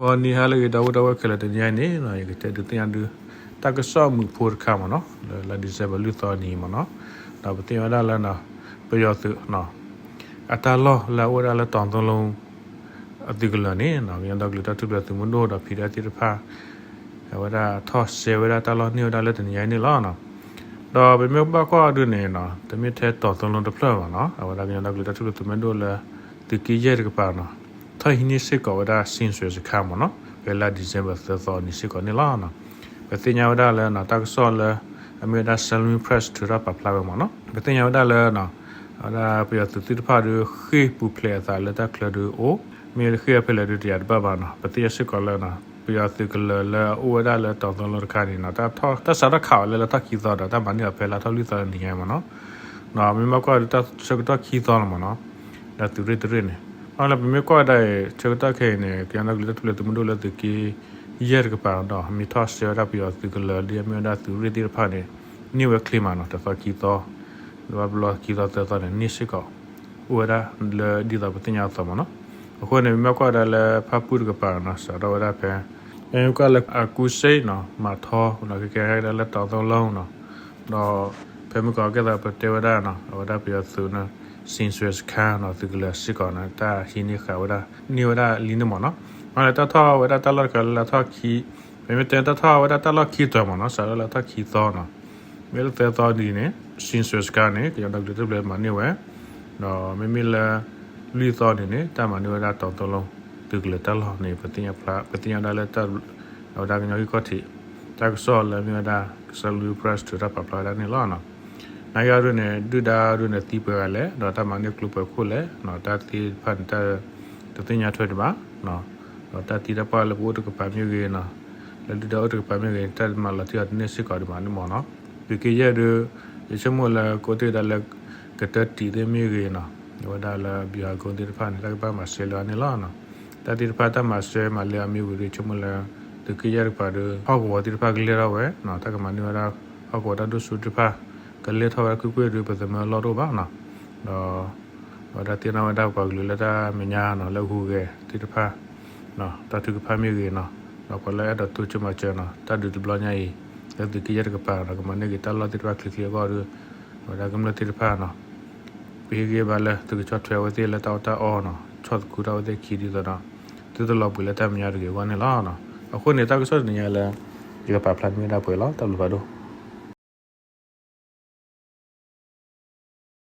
ဂီၤနံၤဟါလၢအဂ့ၤ ဒီပုၢ်ဒီဝဲၢ်ခဲလၢာ်, တနံၤအံၤန့ၣ် ယကတဲဒုးသ့ၣ်ညါဒုး တၢ်ကစီၣ်မုာ်ဖိတခါမ့ၢ်နီၤ, လၢလါ December လွံၢ်သီနံၤမ့ၢ်နီၤ, ဒီးပသ့ၣ်ညါဝဲဒၣ်လၢ ပယီၤသုး အတၢ်လီၢ်လၢအအိၣ်ဝဲဒၣ်လၢတီၤသီလိ အသုးကလၢၤန့ၣ် ကညီဒီကလုာ်တၢ်ထူၣ်ဖျဲးသုးမုၢ်ဒိၣ်ဒီး ဖံးဒဲးသ့ၣ်တဖၣ် အဝဲဒၣ်ထီၣ်စဲဝဲဒၣ်တၢ်လီၢ်န့ၢ်ဝဲဒၣ်လၢတနံၤအံၤန့ၣ်လီၤ. ဒီးပမ့ၢ်ဘၣ်ကွၢ်ဒုးန့ၣ် တမ့ၢ်ထဲတီၤသီလိတဖျၢၣ်မ့ၢ်နီၤ, အဝဲဒၣ်ကညီဒီကလုာ်တၢ်ထူၣ်ဖျဲးသုးမုၢ်ဒိၣ်လၢ သုးက့ယဲၢ်တကပၤနီၤ, ထီၣ်ဟံးန့ၢ်စ့ၢ်ကီးဝဲဒၣ် စံစွဲစခါမ့ၢ်နီၤ, ဖဲလါ December သၢသီနံၤစ့ၢ်ကီးန့ၣ်လီၤ. ပသ့ၣ်ညါဝဲဒၣ်လၢ တၢ်ကစီၣ်လၢ အမ့ၢ်ဝဲဒၣ် Salween Press ထုးထီၣ်ပာ်ဖျါဝဲမ့ၢ်နီၤ, ပသ့ၣ်ညါဝဲဒၣ်လၢ အဝဲဒၣ်ပယီၤသုးသ့ၣ်တဖၣ်ဒုး ဃ့ၢ်ပူၤဖျဲးအသးလၢတၢ်ချၢဒုးအိၣ်, မ့ၢ်ဃ့ၢ်အဖဲလဲၣ်ဒုးတယာ်တဘၣ်ဘၣ်နီၤ, ပသ့ၣ်ညါစ့ၢ်ကီးလၢ ပယီၤသုးကလၢၤလၢအအိၣ်ဝဲဒၣ်လၢတီၤသီလိတခါန့ၣ်နီၤ, တၢ်စးထီၣ်ခးအီၤလၢလါထီၣ်ခံသီဒီး တၢ်မၤန့ၢ်အီၤဖဲလါထီၣ်လွံၢ်သီတနံၤညါမ့ၢ်နီၤ, မ့ၢ်ဘၣ်ကွၢ်ဒုးတၢ်ဆၢကတီၢ်ခံသီလီၤမ့ၢ်နီၤ, ဒီးသုးရ့ၣ်တရ့ၣ်န့ၣ်, ဘၣ်လၢပမ့ၢ်ကွၢ်ဒၣ်အံၤ ဆၢကတီၢ်ခဲအံၤန့ၣ် ကညီဒီကလုာ်တၢ်ထူၣ်ဖျဲးသုးမုၢ်ဒိၣ်လၢသုးက့ယဲၢ်တကပၤဒီး မ့ၢ်ထီၣ်စဲဝဲဒၣ်ပယီၤသုးကလၢၤဒ်အမ့ၢ်ဝဲဒၣ်သုးရ့ၣ်သ့ၣ်တဖၣ်န့ၣ် န့ၢ်ဝဲချ့မးနီၤ, တသီခံသီ ဘၣ်ဘျီခံသီသၢသီန့ၣ် န့ၢ်စ့ၢ်ကီး အိၣ်ဝဲဒၣ်လၢဒ်သိးပသ့ၣ်ညါအသိးမ့ၢ်နီၤ, အဃိန့ၣ် မ့ၢ်ဘၣ်ကွၢ်ဒၣ်လၢဖၣ်ပူၣ်တကပၤနီၤ, စးထီၣ်ဝဲဒၣ်ဖဲ မ့ၢ်ကွၢ်လၢအကူစ့နီၤ, မၤထီ ကဲကဲဒၣ်လၢတီၤသီလိနီၤ, ဒီးဖဲမုၢ်ကီၤကဲသးပတဲဝဲဒၣ်နီၤ, အဝဲဒၣ်ပယီၤသုးန့ၣ် စံစွဲစခါနီၤ, သုးကလၢၤစ့ၢ်ကီးန့ၣ် တၢ်ဟံးန့ၢ်ဃာ်ဝဲဒၣ် န့ၢ်ဝဲဒၣ်လံန့ၣ်မ့ၢ်နီၤ, မ့ၢ်လၢတၢ်ထီၣ်ဝဲဒၣ်တၢ်လီၢ်တခါလၢလါထီၣ်ခံ, ပမ့ၢ်တဲတၢ်ထီၣ်ဝဲဒၣ်တၢ်လီၢ်ခံတီၤမ့ၢ်နီၤ, စးထီၣ်လါထီၣ်ခံသီနီၤ, မ့ၢ်လၢသၢသီဒ်န့ၣ် စံစွဲစခါန့ၣ် ကညီဒီကလုာ်တၢ်ထူၣ်ဖျဲးမၤန့ၢ်ဝဲ, ဒီးမ့မ့ၢ်လၢ လွံၢ်သီန့ၣ်န့ၣ် တၢ်မၤန့ၢ်ဝဲဒၣ်တီၤသီလိ သုးကလၢၤတၢ်လီၢ်န့ၣ် ပသ့ၣ်ညါဖျါ ပသ့ၣ်ညါဒၣ်လၢ အဝဲဒၣ်ကညီဂံၢ်ခီၣ်ထံး တၢ်ကစီၣ်လၢမ့ၢ်ဝဲဒၣ် Salween Press ထုးထီၣ်ပာ်ဖျါဝဲဒၣ်န့ၣ်လီၤ. နာ်က့အဒိန့ၣ် ဒုၣ်ဒါဒိန့ၣ်သံပှဲၤဂၤလဲၣ်, ဒီးတၢ်မၤန့ၢ်ကျိပှဲၤခိၣ်လဲၣ်, တၢ်သ့ၣ်တဖၣ်န့ၣ် တၢ်တသ့ၣ်ညါထွဲဒံးဘၣ်, ဒီးတၢ်သံတၢ်ပှၢ်လၢပအိၣ်တကပၤမ့ၢ်ဂ့ၤနီၤ, လၢဒုၣ်ဒါအိၣ်တကပၤမ့ၢ်ဂ့ၤ တၢ်မၤလီၤတံၢ်အီၤတန့ၢ်စ့ၢ်ကီးဒံးဘၣ်န့ၣ်မ့ၢ်နီၤ, သုးက့ယဲၢ်ဒုး ယဆိကမိၣ်လၢကအိၣ်တ့ၢ်ဒၣ်လၢ ကတၢၢ်တံးသ့ၣ်မ့ၢ်ဂ့ၤနီၤ, အဝဲဒၣ်လၢ ဗျူဟာကုန်း သ့ၣ်တဖၣ်န့ၣ် တၢ်ကဘၣ်မၤစၢၤလၢအန့ၣ်လီၤ. တၢ်သ့ၣ်တဖၣ်တၢ်မၤစၢၤမၤလဲအီၤမ့ၢ်ဝံၤဒီး ဆိကမိၣ်လၢ သုးက့ယဲၢ်တကပၤဒီး ဟီၣ်ကဝီၤသ့ၣ်တဖၣ်ကလဲၢ်ထီၣ်ဝဲ, တၢ်ကမၤန့ၢ်ဝဲဒၣ် ဟီၣ်ကဝီၤတၢ်ဒိၣ်စိသ့ၣ်တဖၣ် ကလဲၢ်ထီၣ်ဝဲဒၣ်ကွ့ၢ်ကွ့ၢ်ဒီး ပသမၢလီၢ်တအိၣ်ဘၣ်နီၤ, ဒီး အဝဲဒၣ်သ့ၣ်နီၣ်ဝဲဒၣ်ပှၤကလုာ်လၢတၢ်မဲာ်ညါနီၤ လၢဟူးဂဲၤသ့ၣ်တဖၣ် တၢ်ထုကဖၣ်မ့ၢ်ဂ့ၤနီၤ, ဒီးပှၤလၢအဲၣ်ဒိးတိစၢၤမၤစၢၤနီၤ တၢ်ဒုးတဘျီညါအံၤ လၢသုးက့ယဲၢ်တကပၤဒီး ကမၤန့ၢ်က့ၤတၢ်လီၢ်သ့ၣ်တဖၣ်ချ့ချ့အဂီၢ်ဒီး အဝဲဒၣ်ကမျၢၢ်သ့ၣ်တဖၣ်နီၤ ပဟ့ၣ်ဂံၢ်ဘါလၢသုကဆီၣ်ထွဲအဝဲသ့ၣ်လၢတၢ်အီၣ်တၢ်အီနီၤ, ဆီၣ်သခူတၢ်အဝဲသ့ၣ်ခံဒ်သိးဒီး သုတလီၤပှ့ၤလၢတၢ်မဲာ်ညါတဂ့ၤအဂီၢ်န့ၣ်လီၤ. အဃိန့ၣ် တၢ်ကစီၣ်တနံၤညါလၢ ယကပာ်ဖျါန့ၢ်ဝဲဒၣ်ပှဲၤလီၤ. တၢ်ဘျုးဖးဒိၣ်.